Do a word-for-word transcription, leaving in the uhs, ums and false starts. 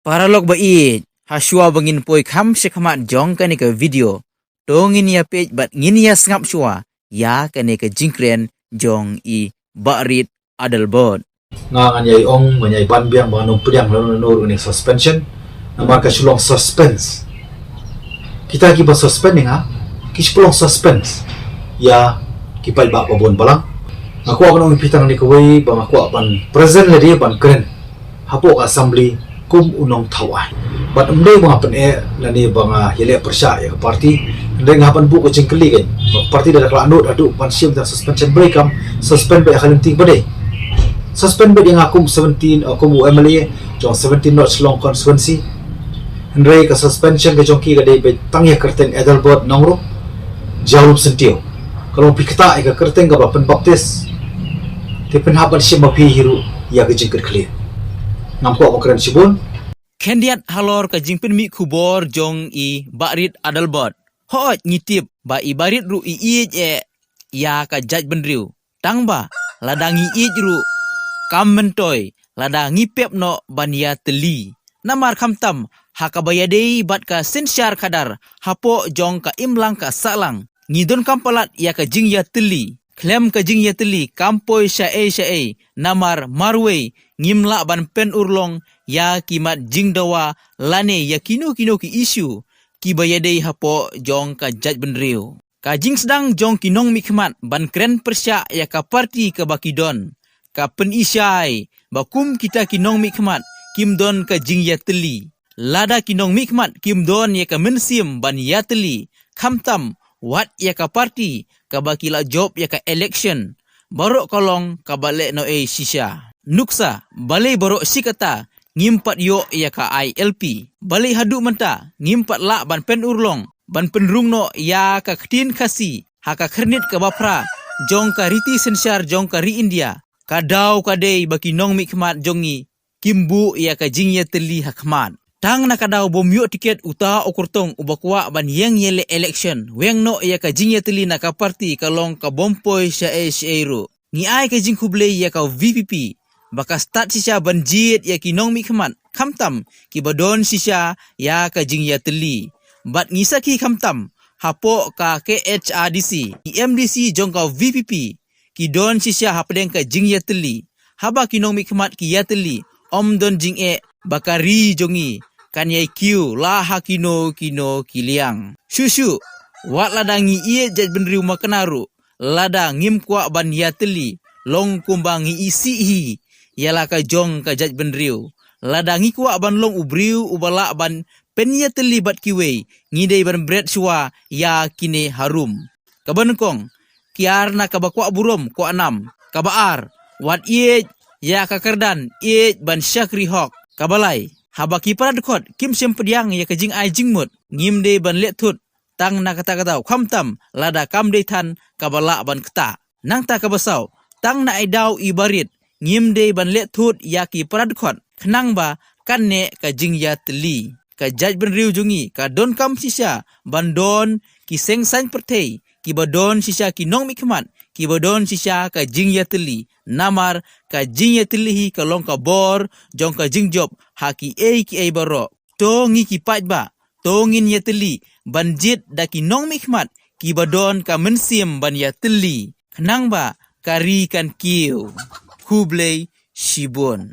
Paralok ba ïeit, ha shuwa ba ngin poi kham shakhmat jong kane ka video, to ngin ïa peit bad ngin ïa sngap shuwa ïa kane ka jingkren jong i Bah Reed Adelbert. Nga ngan ïai ong, ngan ïai ban biang ba ngan ym pdiang lano lano ruh ïa kane ka suspension. Namar ka shu long suspense. Kita kiba suspend ïa nga, ki shu long suspense ïa ki paidbah ba bun balang. Nga kwah ban ong ïa phi tang kane kawei ba nga kwah ban present lade ban kren hapoh ka assembly kum u nongthaw aiñ. Bad ym dei ba nga pyneh lane ba nga ïaleh pyrshah ïa ka party. Hynrei nga hap ban buh ka jingkylli kein. Ba ka party da ka la nud haduh ban shim tang suspension, balei kam suspend beit ïa ka lynti ba dei? Suspend beit ïa nga kum seventeen, uh, kum u M L A jong seventeen North Shillong constituency. Hynrei ka suspension ka jong ki ka dei beit tang ïa ka kyrteng Adelbert Nongrum Jarum Syntiew. Ka long phi ktah ïa ka kyrteng kaba pynbaptis. Te pynhap ban shim ma phi hi ruh ïa ka jingkitkhlieh. Ngam kwah ban kren shibun. Khyndiat halor ka jingpynmih khubor jong i Bah Reed Adelbert. Hooid, ngi tip ba i Bah Reed ruh i ïeit eh ïa ka jaitbynriew. Tang ba lada ngi ïeit ruh, kam myntoi lada ngi pep noh ban ïatylli. Namar khamtam ha kaba ïadei bad ka synshar khadar hapoh jong ka imlang ka sahlang, ngi donkam palat ïa ka jingïatylli. Khlem ka jingïatylli kam poi shaei shaei, namar marwei ngim lah ban pynurlong ïa ki mat jingdawa lane ïa kino kino ki issue kiba ïadei hapoh jong ka jaitbynriew. Ka jingsdang jong ki nongmihkhmat ban kren pyrshah ïa ka party kaba ki don, ka pynishai ba kum kita ki nongmihkhmat kim don ka jingïatylli. Lada ki nongmihkhmat kim don ïa ka mynsiem ban ïatylli, khamtam wat ïa ka party kaba ki la jop ïa ka election. Baroh ka long kaba lehnohei shisha. Nuksa, balei baroh shi katta ngim pat ïoh ïa ka I L P? Balei haduh mynta ngim pat lah ban pynurlong, ban pynrung noh ïa ka ktien Khasi ha ka khyrnit kaba phra jong ka riti synshar jong ka ri India? Ka daw ka dei ba ki nongmihkhmat jong ngi kim buh ïa ka jingïatylli ha khmat. Tang na ka daw bym ïoh tiket uta u kyrtong uba kwah ban ïeng ïaleh election, weng noh ïa ka jingïatylli na ka party ka long ka bym poi shaei shaei ruh. Ngi ai ka jingkhublei ïa ka V P P ba ka stad shisha ban jied ïa ki nongmihkhmat, khamtam kiba don shisha ïa ka jingïatylli. Bad ngi sakhi khamtam hapoh ka K H A D C, ki M D C jong ka V P P ki don shisha hapdeng ka jingïatylli. Haba ki nongmihkhmat ki ïatylli, ym don jingeh ba ka ri jong ngi kan ïai kiew la ha kino kino ki liang. Shuh shuh, wat lada ngi ïeit jaitbynriew makna ruh, lada ngim kwah ban ïatylli, long kumba ngi isih hi ïa la ka jong ka jaitbynriew. Lada ngi kwah ban long u briew uba lah ban pynïatylli bad kiwei, ngi dei ban bret shuwa ïa kine harum. Kaba nyngkong, kiar na kaba kwah burom, kwah nam. Kaba ar, wat ïeit ïa ka kyrdan, ïeit ban shakri hok. Kaba lai, haba ki para dkhot kim shym pdiang ïa ka jingai jingmut, ngim dei ban leh thut tang na kata ka daw, khamtam lada kam dei than kaba lah ban ktah. Nangta kaba saw, tang na i daw i Bah Reed ngim dei ban leh thut ïa ki para dkhot, khnang ba kan neh ka jingïatylli. Ka jaitbynriew jong ngi ka donkam shisha ban don ki seng saiñ pyrthei kiba don shisha, ki nongmihkhmat kiba don shisha ka jingïatylli. Namar ka jingïatylli hi ka long ka bor jong ka jingjop ha kiei kiei baroh. To ngi ki paidbah, to ngin ïatylli ban jied da ki nongmihkhmat kiba don ka mynsiem ban ïatylli, khnang ba ka ri kan kiew. Khublei shibun.